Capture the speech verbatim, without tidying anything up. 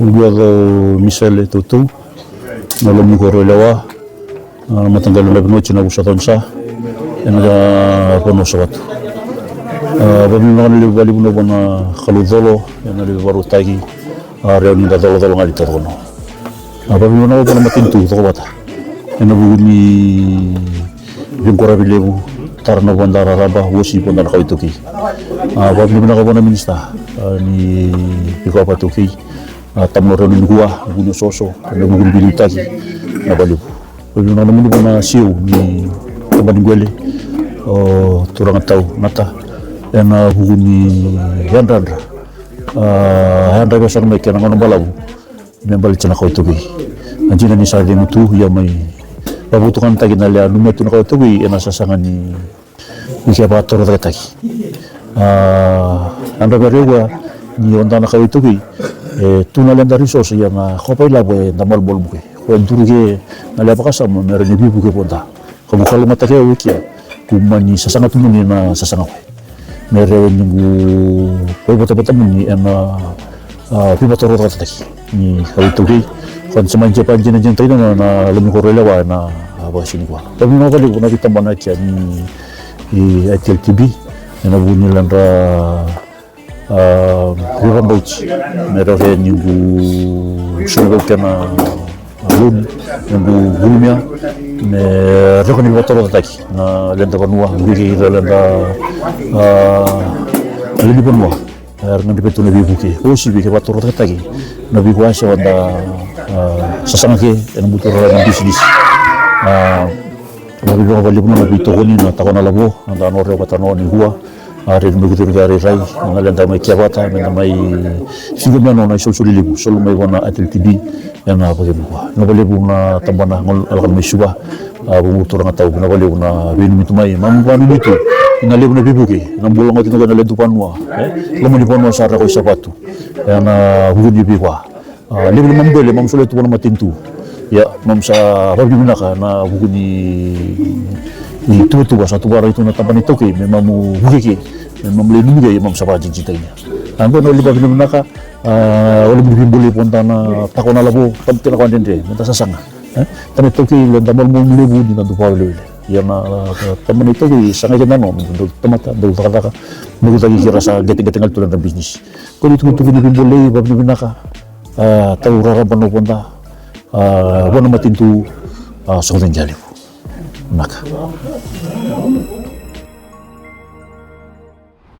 Uluaco Misele Toutou, na lomaniqu o Roilewa, na mataqali Lavenoti, na vusa Caunisa, ena vanua o Savatu. A, vakavinavinaka vakalevu na Kalou colo ena levu vakarautaki, a, rawa ni da colocolo ga li tacokona. A, vakavinavinaka vua na matanitu Cokovata ena vuku ni veiqaravi levu, tara na voda raraba, uasivi voda na kawa iTaukei. A, vakavinavinaka vua na minisita, a, ni veika vakaitaukei, a, tabana o Rewa ni Nikua, vuku ni osooso, ena vuku ni veiliutaki, na vakalevu. Vakavinavinaka nomuni vua na C E O ni tabana ni qele, o turaga tau Nata, ena vuku ni yadrayadra, a, yadravi sara mai kei na gauna balavu me baleti na kawa iTaukei. A dina ni sa cegu tu, ia mai vakavotukanataki na lewe a numia tu na kawa iTaukei ena sasaga ni, ni ke vakatorocaketaki. A, yadravi sara mai ni oda na kawa iTaukei, e tu na lewe da resource, ia na kopa ilavo eda malumalumu ke. Koya e duri ke na lewe vakasama me rawa ni veivuke voda. Ka qu kalougata ke au e kia, qu mani sasaga tu muni na sasaga koya. Me rawa ni qu vakaivotavota muni ena, a, veivakatorocaketaki ni kawa iTaukei. Koya ni sa mai jepa dinadinataki na, na lomaniqu o Roilewa ena, a, vakasinaiti koya. Vakavinavinaka vakalevu na veitabana kia ni, i, I T L T B, ena vuku ni ledra, a, veivakabauti me rawa ni qu soli vei kena loan, me qu gulumia, me rawa ni vakatorocaketaki na leda vanua, vei ira leda, a, lewe ni vanua. Era gadreva tu na veivuke, uasivi ke vakatorocaketaki na veika sa da, a, sasaga ke ena buturara na bisinisi. A, vakavinavinaka vakalevu na veitokoni, na Takona Lavo, na dau na Rewa vata na Nikua, a, rawa ni mai kucurumi ka rairai na leda mai kia vata, me da mai ciqoma na isolisoli levu, soli mai vua na I T L T B, ena vakavinavinaka. Vinaka vakalevu na tabana, gole lako mai Suva, a, vuku turaga tau, vinaka vakalevu na veinanumi tu mai, mamu vakananumi tu, ena levu na veivuke ena bula ga kina na lewe ni vanua, e, loma ni vanua sara ko i Savatu, ena vuku ni veika. A, levu ni mamu qele, mamu solia tu vua na matanitu. Ia, mamu sa vakavinavinaka ena vuku ni, ni tuvatuva sa tuvara tu na tabana iTaukei, me mamu vukei ke, me mamu lai nanumi ke, ia mamu sa vakadinadinataki. A, qo na levu ni vakavinavinaka, a, o levu ni veibolei vua na Takona Lavo, tabu kena koya dredre, me da sasaga. E, tabana iTaukei, leda malumalumu levu ni da dau vakawelewele. Ia na, na tabana iTaukei, sa qai keda no, dau tamata, dau cakacaka, me kutaki kira sa qeteqete ga tu leda bisinisi. Ko ni tukutuku ni veibolei, vakavinavinaka, a, tau raraba na voda, a, vua na matanitu, a, sa qai levu. Vinaka.